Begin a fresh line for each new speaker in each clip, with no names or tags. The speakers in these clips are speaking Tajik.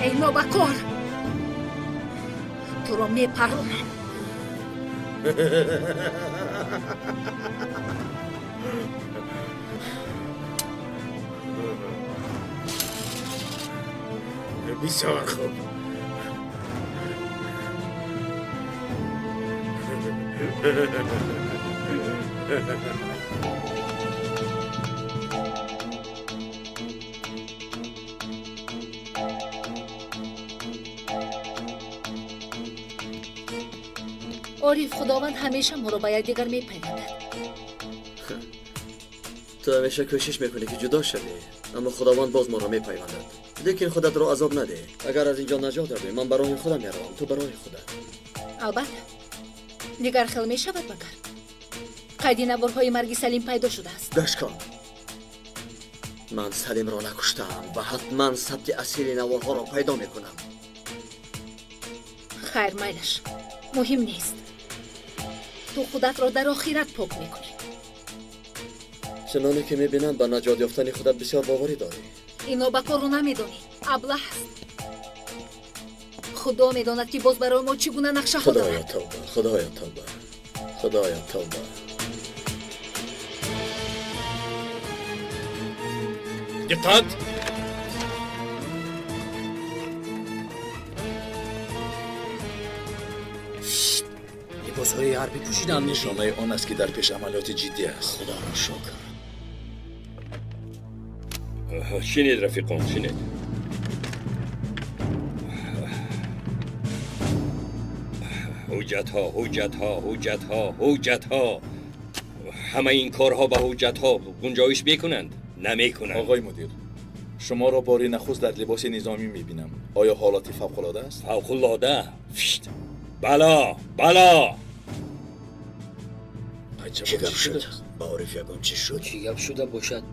Эй нобакор, туро мепаронам.
Бисёр хуб.
Ориф, Худованд ҳамеша моро ба якдигар мепайвандад.
Ту ҳамеша кӯшиш мекунӣ ки ҷудо шавӣ, аммо Худованд боз моро мепайвандад. Лекин худатро азоб надеҳ. Агар аз инҷо наҷот ёбӣ, ман ба роҳи худам меравам, ту ба роҳи худат.
Албатта, дигар хел мешавад магар? Қайди наворҳои марги Салим пайдо шудааст.
Гӯш кун, ман Салимро накуштаам ва ҳатман сабти асили наворҳоро пайдо мекунам.
Хайр, майлаш, муҳим нест. Ту худатро дар охират пок мекунӣ.
Чуноне ки мебинам, ба наҷот ёфтани худат бисёр боварӣ дорӣ.
Ино ба корро намедонӣ, аблаҳ аст. Худо медонад, ки боз барои мо чӣ гуна нақшаҳо дорад.
Худоё тавба, Худоё тавба, Худоё тавба.
Диққат!
Либосҳои ҳарбӣ пӯшидам.
Нишонаи он аст, ки дар пеш амалиёти ҷиддӣ аст.
Худоро шукр.
Шинед, рафиқон, шинед. Ҳуҷҷатҳо, ҳуҷҷатҳо, ҳуҷҷатҳо, ҳуҷҷатҳо. Ҳамаи ин корҳо ба ҳуҷҷатҳо гунҷоиш мекунанд? Намекунанд.
Оғои мудир, шуморо бори нахуст дар либоси низомӣ мебинам. Оё ҳолати фавқулода аст?
Фавқулода? Фишт! Бало, бало!
Чӣ гап шуд? Ба Ориф ягон чиз шуд?
Чӣ гап шуда бошад?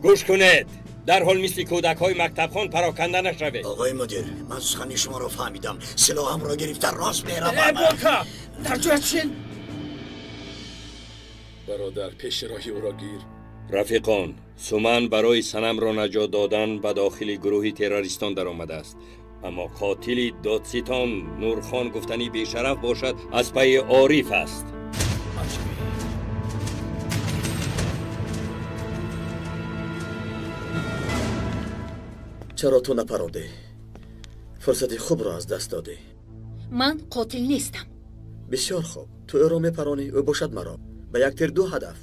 Гӯш кунед! Дарҳол мисли кӯдакҳои мактабхон пароканда нашавед.
Оғои мудир, ман сухани шуморо фаҳмидам. Силоҳамро гирифта рост меравам.
Э, дар ҷоят шин!
Бародар, пеши роҳи ӯро гир.
Рафиқон, Суман барои Санамро наҷот додан ба дохили гурӯҳи террористон даромадааст. Аммо қотили додситон Нурхон гуфтанӣ бешараф бошад, аз пайи Ориф аст.
Чаро ту напарондӣ? Фурсати хубро аз даст додӣ.
Ман қотил нестам.
Бисёр хуб, ту ӯро мепаронӣ, ӯ бошад маро. Ба як тир ду ҳадаф.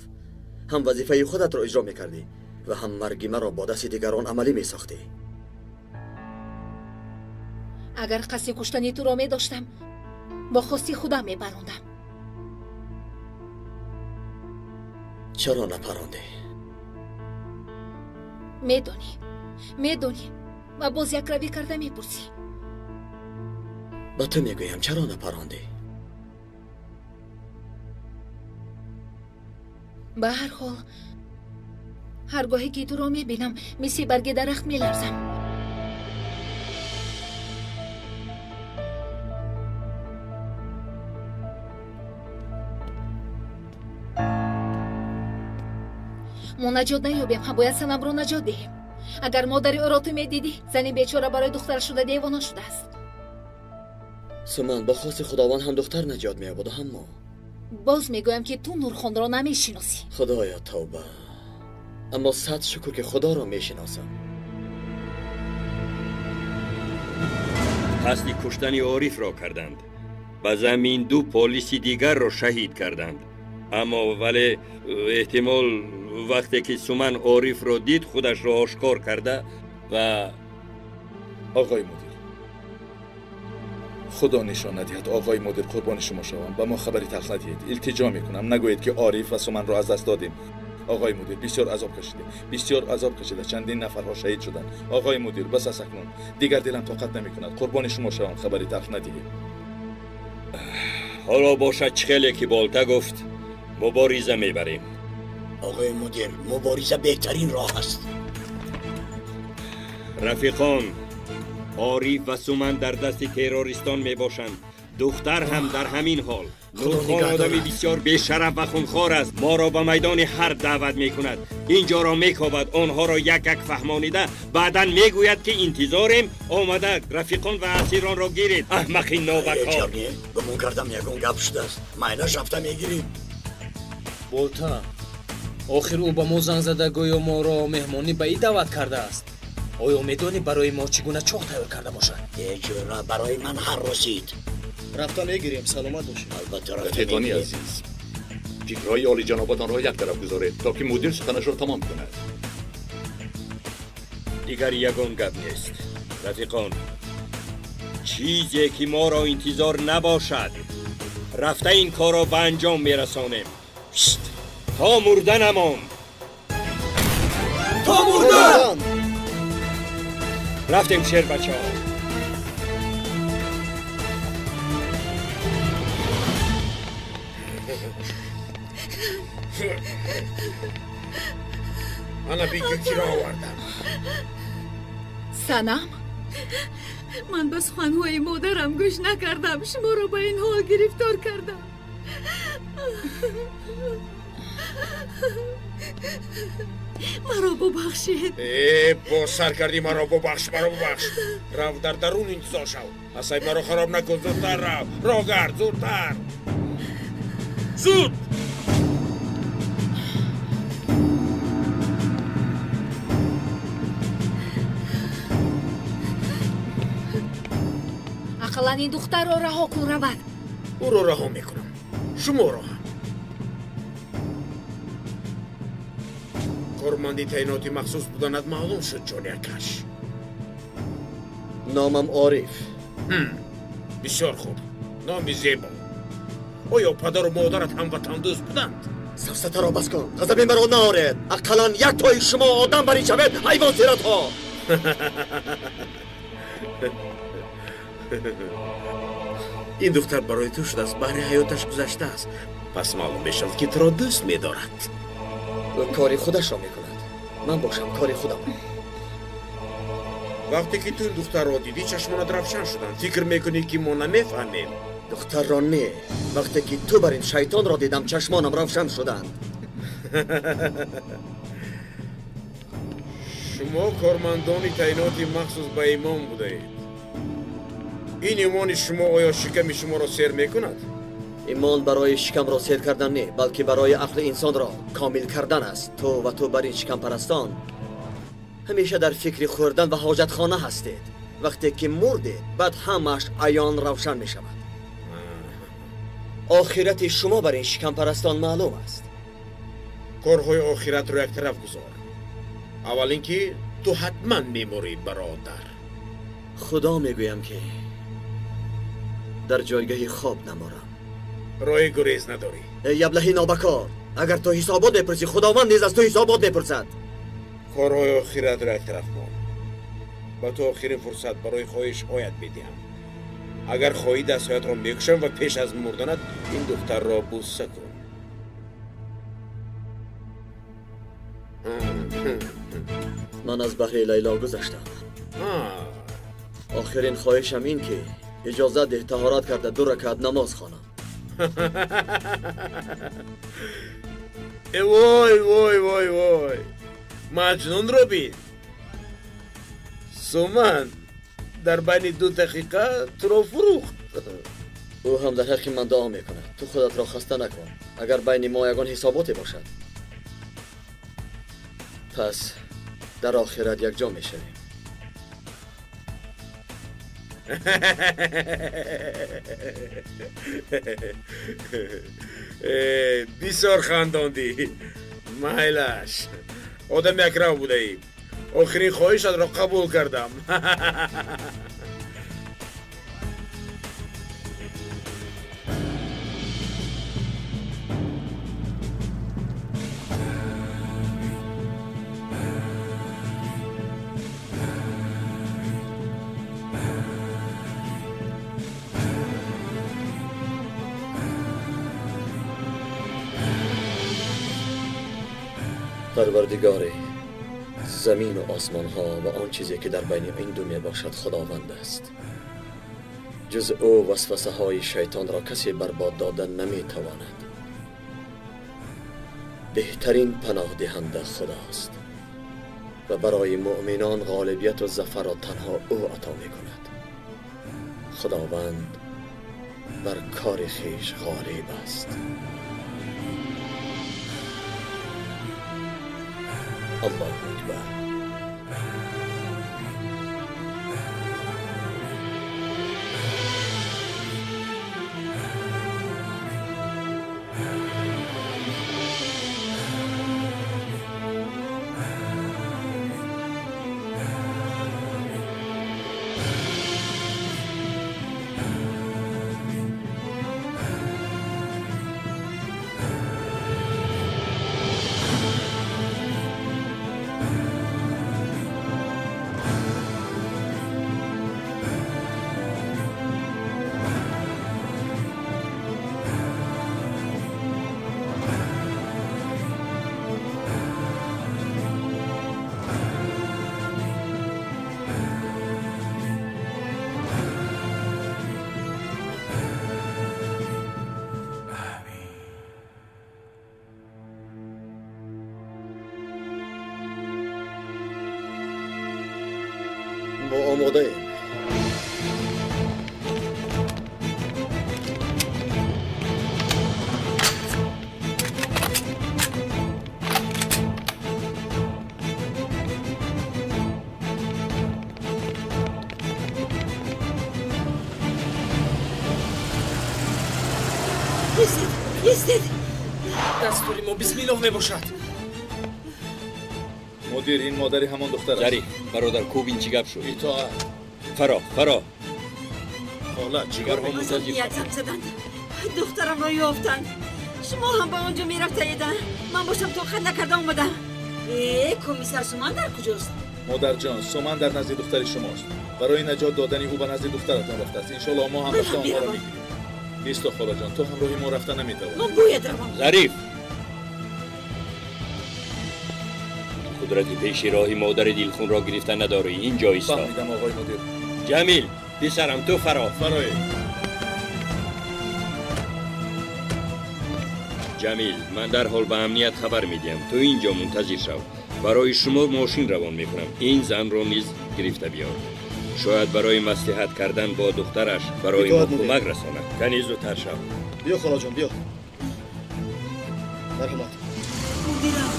Ҳам вазифаи худатро иҷро мекардӣ ва ҳам марги маро бо дасти дигарон амалӣ месохтӣ.
Агар қасди куштани туро медоштам, бо хости худам мепарондам.
Чаро напарондӣ?
Медонӣ, медонӣ ва боз якравӣ карда мепурсӣ.
Ба ту мегӯям, чаро напарондӣ?
Ба ҳар ҳол, ҳар гоҳе ки туро мебинам, мисли барги дарахт меларзам. Мо наҷот наёбем, ҳам бояд Санамро наҷот диҳем. Агар модари ӯро ту медидӣ, зани бечора барои духтар шуда девона шудааст.
Суман, бо хости Худованд ҳам духтар наҷот меёбаду ҳам мо.
Боз мегӯям, ки ту Нурхонро намешиносӣ.
Худоё тавба. Аммо сад шукр, ки Худоро мешиносам.
Қасди куштани Орифро карданд. Ба замин ду полиси дигарро шаҳид карданд. Аммо вале эҳтимол вақте ки Суман Орифро дид, худашро ошкор карда ва
Оғои мудир, Худо нишон надиҳад, оғои мудир, қурбони шумо шавам, ба мо хабари талх надиҳед. Илтиҷо мекунам, нагӯед, ки Ориф ва Суманро аз даст додем. Оғои мудир, бисёр азоб кашидем, бисёр азоб кашида, чандин нафарҳо шаҳид шуданд. Оғои мудир, бас аст акнун, дигар дилам тоқат намекунад. Қурбони шумо шавам, хабари талх надиҳед.
Ҳоло бошад, чӣ хеле ки Болта гуфт, мубориза мебарем.
Оғои мудир, мубориза беҳтарин роҳ аст.
Рафиқон, Ориф ва Суман дар дасти террористон мебошанд. Духтар ҳам дар ҳамин ҳол. Нурхон одами бисёр бешараф ва хунхор аст. Моро ба майдони ҳарб даъват мекунад. Инҷоро мекобад, онҳоро як як фаҳмонида, баъдан мегӯяд ки интизорем, омада рафиқон ва асиронро гиред. Аҳмақи нобакор.
Гумон кардам ягон гап шудааст. Майлаш рафта мегирем.
Болта, охир ӯ ба мо занг зада гӯё моро меҳмонӣ ба ид даъват кардааст. Оё медонӣ барои мо чӣ гуна чоҳ тайёр карда бошад?
Бечора, барои ман ҳар рӯзид.
Рафта мегирем, саломат бошед.
Албатта рафта
рафиқони азиз, фикрҳои олиҷаноботонро як тараф гузоред, то ки мудир суханашро тамом кунад.
Дигар ягон гап нест. Рафиқон, чизе ки моро интизор набошад, рафта ин корро ба анҷом мерасонем. То мурданамон.
То мурдан!
Рафтем, шербачаҳо.
Ана бигӯ киро овардам.
Санам, ман ба суханҳои модарам гӯш накардам. Шуморо ба ин ҳол гирифтор кардам. Маро бубахшед.
Боз сар кардӣ, маро бубахш, маро бубахш. Рав дар дарун интизор шав. Асай маро хароб накун, зудтар рав. Роҳ гард, зудтар. Зуд!
Ақаллан ин духтарро раҳо кун, равад.
Ӯро раҳо мекунам, шуморо ҳам. Корманди таъиноти махсус буданат маълум шуд, ҷониякаш.
Номам Ориф.
Бисёр хуб, номи зебо. Оё падару модарат ҳамватандӯст буданд?
Сафсатаро бас кун, ғазаби маро наоред. Ақаллан як тои шумо одам барин шавед, ҳайвон сиратҳо.
Ин духтар барои ту шудааст, баҳри ҳаёташ гузаштааст. Пас маълум мешавад, ки туро дӯст медорад.
Ӯ кори худашро мекунад, ман бошам кори худам.
Вақте ки ту ин духтарро дидӣ, чашмонат равшан шуданд. Фикр мекунӣ, ки мо намефаҳмем?
Духтарро не. Вақте ки ту бар ин шайтонро дидам, чашмонам равшан шуданд.
Шумо кормандони таъиноти махсус ба имон будаед. Ин имони шумо оё шиками шуморо сер мекунад?
Имон барои шикамро сер кардан не, балки барои ақли инсонро комил кардан аст. Ту ва ту бар ин шикампарастон ҳамеша дар фикри хӯрдан ва ҳоҷатхона ҳастед. Вақте ки мурдед, баъд ҳамааш аён равшан мешавад. Охирати шумо бар ин шикампарастон маълум аст.
Корҳои охиратро як тараф гузор. Аввал ин ки ту ҳатман мемурӣ, бародар.
Худо мегӯям, ки дар ҷойгаҳи хоб наморам.
Роҳи гурез надорӣ.
Эй аблаҳи нобакор, агар ту ҳисобот мепурсӣ, худованд низ аз ту ҳисобот мепурсад.
Корҳои охиратро як тараф мон. Ба ту охирин фурсат барои хоҳишҳоят медиҳам. Агар хоҳӣ, дастҳоятро мекушам ва пеш аз мурданат ин духтарро бӯса кун.
Ман аз баҳри Лайло гузаштам. Охирин хоҳишам ин ки иҷозат деҳ таҳорат карда 2 ракат намоз хонам.
Вой, вой, вой, вой, маҷнунро бин. Суман дар байни 2 дақиқа туро фурӯхт.
Ӯ ҳам дар ҳаққи ман дуо мекунад. Ту худатро хаста накун. Агар байни мо ягон ҳисоботе бошад, пас дар охират якҷо мешавем.
Бисёр хандондӣ. Майлаш, одами якрав будаӣ. Охирин хоҳишатро қабул кардам.
Парвардигоре, замину осмонҳо ва он чизе ки дар байни ин ду мебошад, Худованд аст. Ҷуз ӯ васвасаҳои шайтонро касе барбод дода наметавонад. Беҳтарин паноҳдиҳанда Худост ва барои муъминон ғолибияту зафарро танҳо ӯ ато мекунад. Худованд бар кори хеш ғолиб аст. Аллоҳу акбар. Мо омодаем.
Истед!
Дастури мо бисмиллоҳ мебошад.
Мудир, ин модари ҳамон духтар аст.
Зариф, бародар, кӯб ин чӣ гап шуд?
Итоат.
Фаро, фаро.
Хола, ҷигарҳо мунтазир.
Ниятам заданд. Духтарамро ёфтанд. Шумо ҳам ба он ҷо мерафтаед. Ман бошам тоқат накарда омадам. Комиссар Суман дар куҷост?
Модарҷон, Суман дар назди духтари шумост. Барои наҷот додани ӯ ба назди духтаратон рафтааст. Иншоаллоҳ мо ҳам рафта онҳоро мегирем. Нисто, холаҷон, ту ҳамроҳи мо рафта наметавонӣ.
Ман бояд равам.
Зариф! Қудрати пеши роҳи модари дилхунро гирифта надорӣ. Инҷо исто.
Фаҳмидам, оғои мудир.
Ҷамил, писарам, ту фаро.
Фароед.
Ҷамил, ман дарҳол ба амният хабар медиҳам. Ту инҷо мунтазир шав. Барои шумо мошин равон мекунам. Ин занро низ гирифта биёр. Шояд барои маслиҳат кардан бо духтараш барои мо кӯмак расонад. Кани зудтар шав.
Биё, холаҷон, биё. Марҳамат.
Мудирам.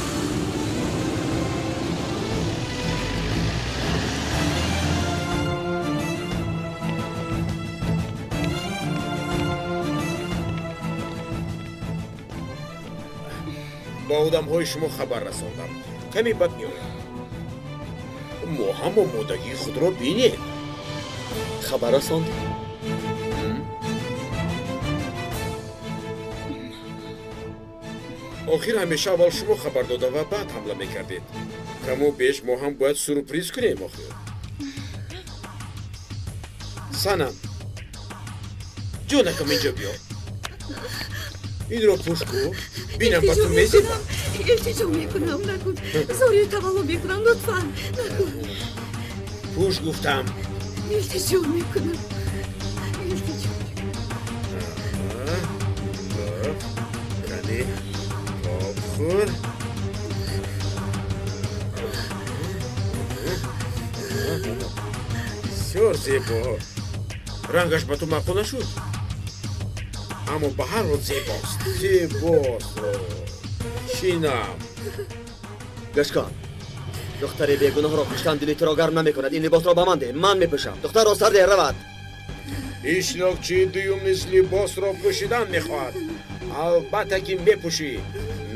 Ба одамҳои шумо хабар расондам. Каме бад меояд. Мо ҳам омодагии худро бинем.
Хабар расондӣ?
Охир ҳамеша аввал шумо хабар дода ва баъд ҳамла мекардед. Каму беш мо ҳам бояд сюрприз кунем охир. Санам, ҷонакам, инҷо биё. Инро пӯш ку, бинам ба ту мезебад.
Илтиҷо мекунам, накун. Зорию тавалло мекунам, лутфан, накун.
Пӯш гуфтам.
Илтиҷо мекунам. Илтиҷо
мекунам. Кани, об хӯр. Бисёр зебо. Рангаш ба ту маъқул нашуд? Аммо ба ҳар ҳол зебост. Зебост. Шинам.
Гӯш кун. Духтари бегуноҳро куштан дили туро гарм намекунад. Ин либосро ба ман деҳ, ман мепӯшам. Духтарро сар деҳ, равад.
Иштирокчии дуюм низ либосро пӯшидан мехоҳад. Албатта ки мепӯшӣ.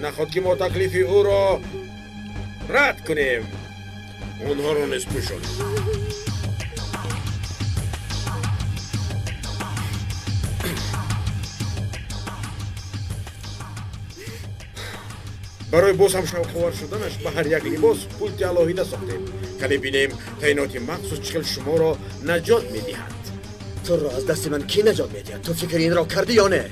Наход ки мо таклифи ӯро рад кунем. Онҳоро низ пӯшонем. Барои боз ҳам шавқовар шуданаш ба ҳар як либос пулти алоҳида сохтем. Кане бинем таъиноти махсус чӣ хел шуморо наҷот медиҳад.
Туро аз дасти ман кӣ наҷот медиҳад? Ту фикри инро кардӣ ё не?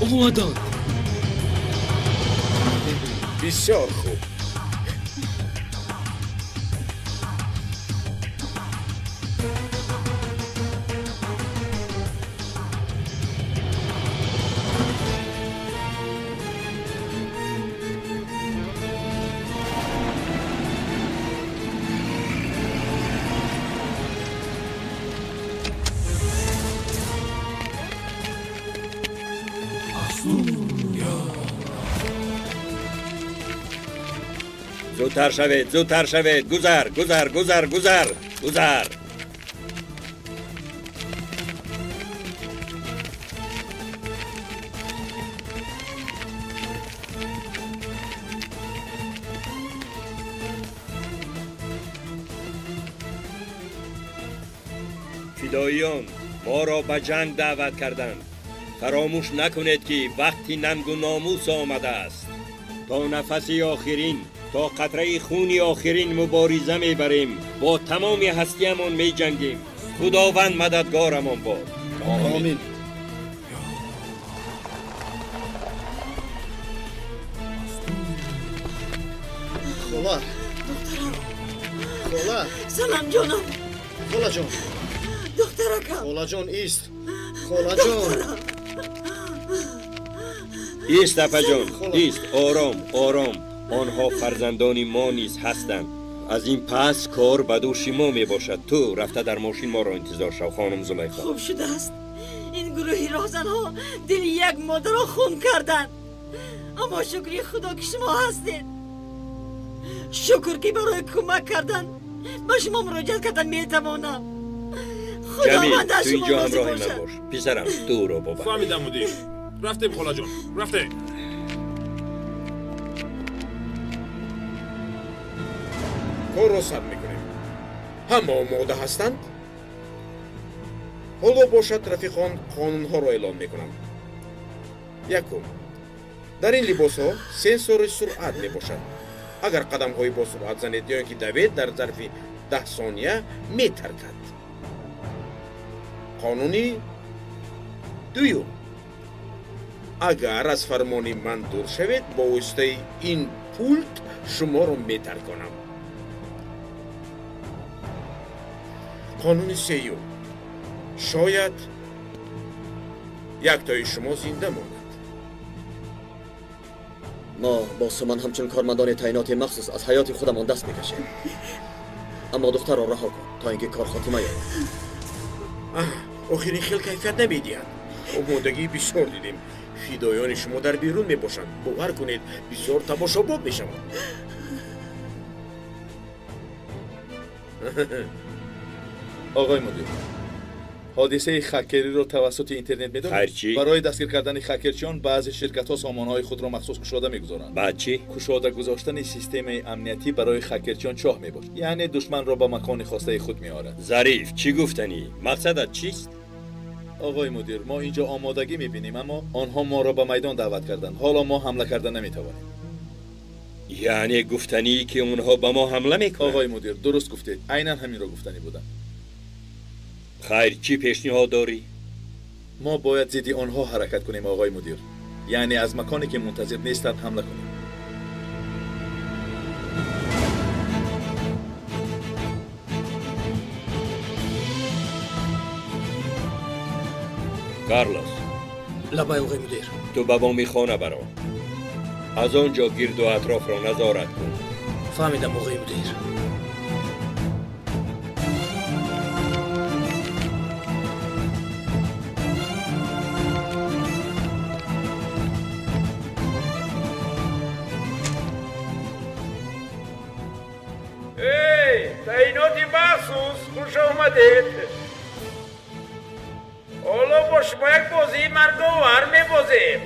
Омаданд.
Бисёр хуб.
زودتر شوید، زودتر شوید. گذر، گذر، گذر، گذر، گذر. فداییان ما را به جنگ دعوت کردند. فراموش نکنید که وقتی ننگ و ناموس آمده است. تا نفس آخرین، تا قطره خونی آخرین مبارزه میبریم. با تمام هستیمان میجنگیم. خداوند مددگارمان باد.
آمین. хола, хола.
Салам, ҷонам.
Холаҷон.
Духтаракам.
Холаҷон, ист, холаҷон.
Ист, апаҷон, ист. Ором, ором. Онҳо фарзандони мо низ ҳастанд. Аз ин пас кор ба дӯши мо мебошад. Ту рафта дар мошин моро интизор шав, хонум Зулайхо.
Хуб шудааст. Ин гурӯҳи роҳзанҳо дили як модарро хун карданд. Аммо шукри худо, ки шумо ҳастед. Шукр, ки барои кӯмак кардан ба шумо муроҷиат кардан метавонам.
Ҷамил, ту инҷо ҳамроҳи ман бош. Писарам, ту ӯро бобар.
Фаҳмидам, мудир. Рафтем, холаҷон, рафтем.
Корро сар мекунем. Ҳама омода ҳастанд? Ҳоло бошад, рафиқон, қонунҳоро эълон мекунам. Якум, дар ин либосҳо сенсори суръат мебошад. Агар қадамҳои бо суръат занед ё ин ки давед, дар зарфи 10 сония метаркад. Қонуни дуюм, агар аз фармони ман дур шавед, бо воситаи ин пулт шуморо метарконам. Қонуни сеюм, шояд яктои шумо зинда монад.
Мо бо Суман ҳамчун кормандони таъиноти махсус аз ҳаёти худамон даст мекашем. Аммо духтарро раҳо кун, то ин ки кор хотима ёбад.
Охир ин хел кайфият намедиҳад. Омодагии бисёр дидем. Фидоёни шумо дар берун мебошанд. Бовар кунед, бисёр тамошобоб мешавад.
Оғои мудир, ҳодисаи хакериро тавассути интернет медонед?
Хайр, чӣ?
Барои дастгир кардани хакерчиён баъзе ширкатҳо сомонаҳои худро махсус кушода мегузоранд.
Баъд чӣ?
Кушода гузоштани системаи амниятӣ барои хакерчиён чоҳ мебошад, яъне душманро ба макони хостаи худ меорад.
Зариф, чӣ гуфтанӣ? Мақсадат чист?
Оғои мудир, мо инҷо омодагӣ мебинем, аммо онҳо моро ба майдон даъват карданд. Ҳоло мо ҳамла карда наметавонем.
Яъне гуфтанӣ, ки онҳо ба мо ҳамла мекунанд?
Оғои мудир, дуруст гуфтед. Айнан ҳаминро гуфтанӣ будам.
Хайр, чӣ пешниҳод дорӣ?
Мо бояд зидди онҳо ҳаракат кунем, оғои мудир. Яъне аз маконе ки мунтазир нестанд ҳамла кунем.
Карлос.
Лабай, оғои мудир.
Ту ба боми хона баро. Аз он ҷо гирду атрофро назорат кун.
Фаҳмидам, оғои мудир.
Таъиноти махсус, хуш омадед. Ҳоло бо шумо як бозии марговар мебозем.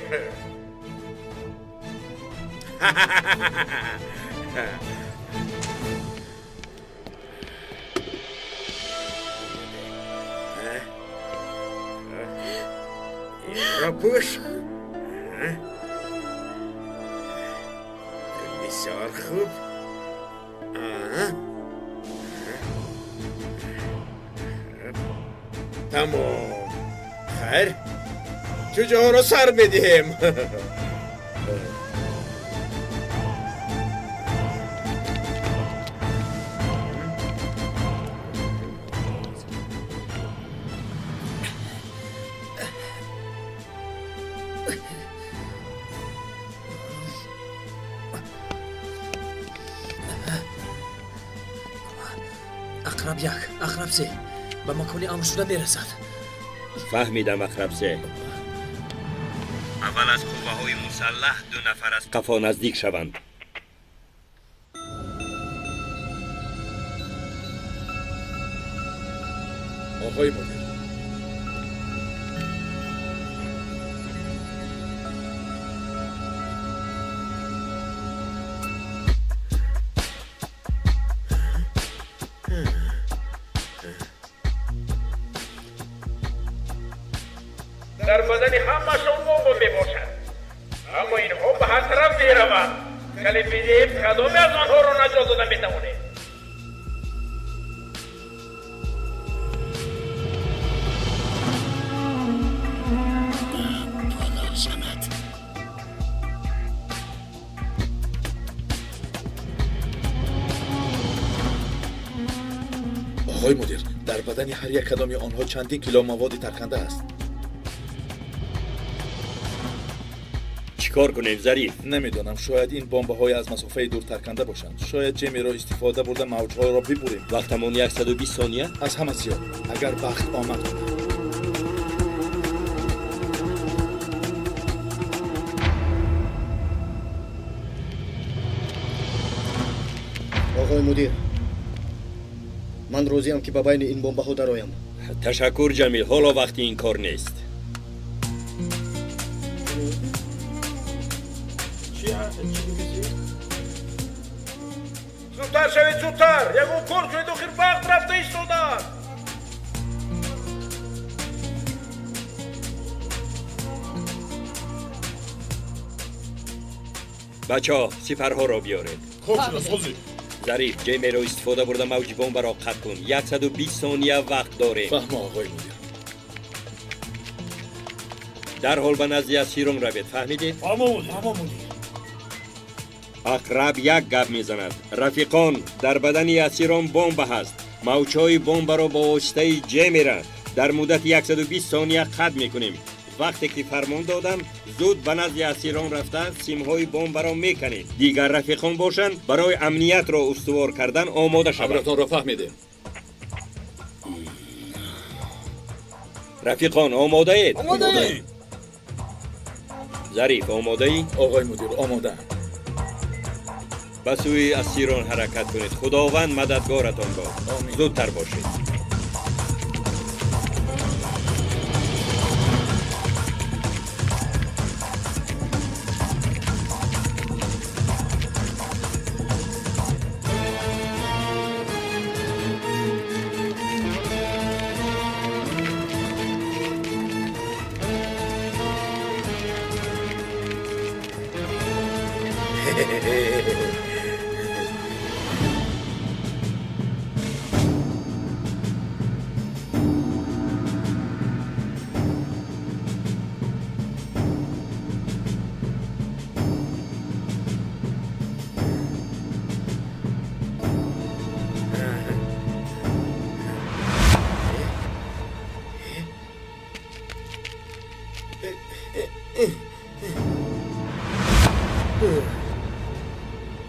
Инро пӯш. Бисёр хуб. Тамом. Хайр, чӯҷаҳоро сар медиҳем.
Ақраб 1, Ақраб 3 ба макони амршуда мерасад.
Фаҳмидам, Ақраб 3. Аввал аз қувваҳои мусаллаҳ 2 нафар аз қафо наздик шаванд.
Оғои мудир,
дар бадани ҳамашон бомба мебошад, аммо инҳо ба ҳар тараф мераванд. Кале бидиҳем, кадоме аз онҳоро наҷот дода метавонем?
Оғои мудир, дар бадани ҳар як кадоми онҳо чандин кило маводи тарканда аст.
Чӣ кор кунем, Зариф?
Намедонам, шояд ин бомбаҳои аз масофаи дур тарканда бошанд. Шояд ҷемеро истифода бурда мавҷҳоро бибурем.
Вақтамон 120 сония?
Аз ҳама зиёд, агар вақт омад кунад.
Оғои мудир, ман розиам ки ба байни ин бомбаҳо дароям.
Ташаккур, Ҷамил, ҳоло вақти ин кор нест.
Зудтар шавед, зудтар! Ягон кор кунед, охир вақт рафта истодааст.
Бачаҳо, сипарҳоро биёред.
Хуб шудааст, ҳозир.
Зариф, ҷемеро истифода бурда мавҷи бомбаро қатъ кун. 120 сония вақт дорем.
Фаҳмо, оғои мудир.
Дарҳол ба назди асирон равед, фаҳмидед?
Фаҳмо, мудир.
Ақраб 1 гап мезанад. Рафиқон, дар бадани асирон бомба ҳаст. Мавҷҳои бомбаро бо воситаи ҷемера дар муддати 120 сония қатъ мекунем. Вақте ки фармон додам, зуд ба назди асирон рафта симҳои бомбаро меканед. Дигар рафиқон бошанд, барои амниятро устувор кардан омода шаванд.
Амратонро фаҳмидем.
Рафиқон, омодаед?
Омодаем.
Зариф, омодаӣ?
Оғои мудир, омодаам.
Ба сӯи асирон ҳаракат кунед. Худованд мададгоратон бод. Зудтар бошед.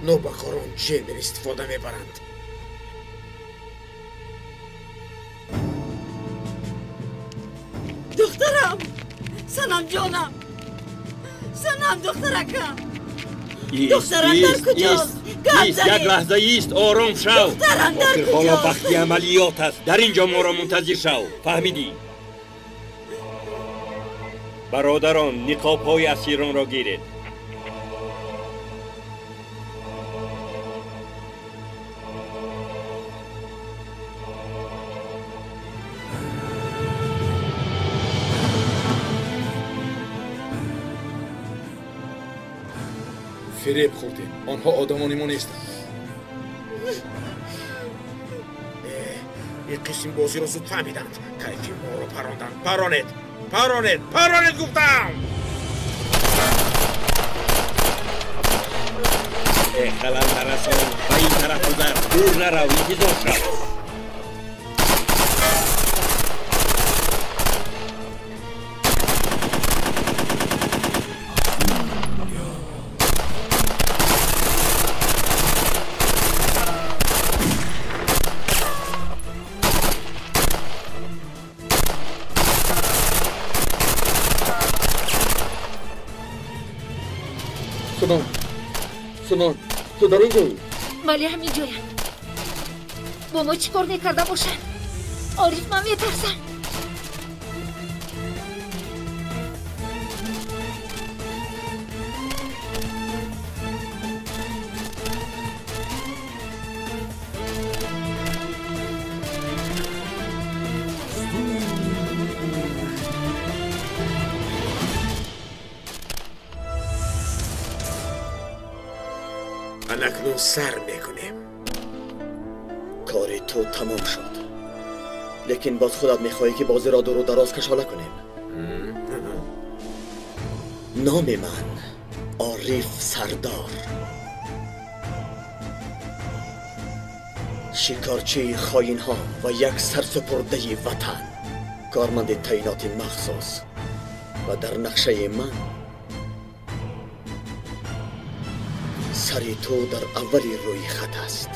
Нобакорон ҷемер истифода мебаранд.
Духтарам, Санам ҷонам, Санам духтаракам. Духтарам дар куҷост? Гап
Ист, як
занед.
лаҳза ист, ором шав.
Духтарам дар
Охир ҳоло
куҷост?
вақти амалиёт аст. Дар ин ҷо моро мунтазир шав. Фаҳмидӣ? Бародарон, ниқобҳои асиронро гиред.
Фиреб хӯрдем. Онҳо одамони мо нестанд.
Ин қисм бозиро зуд фаҳмиданд. Кайфи моро паронданд. Паронед, паронед, паронед гуфтам.
Э, халал нарасон, ба ин тараф гузар, дур нарав, интизор шав.
Суман, Суман, ту дар ин ҷоӣ?
Бале, ҳамин ҷоям. Бо мо чӣ кор мекарда бошанд? Ориф, ман метарсам.
Акнун сар мекунем.
Кори ту тамом шуд, лекин боз худат мехоҳӣ ки бозиро дуру дароз кашола кунем. Номи ман Ориф Сардор, шикорчии хоинҳо ва як сарсупурдаи ватан, корманди таъиноти махсус ва дар нақшаи ман сари ту дар аввали рӯи хат аст.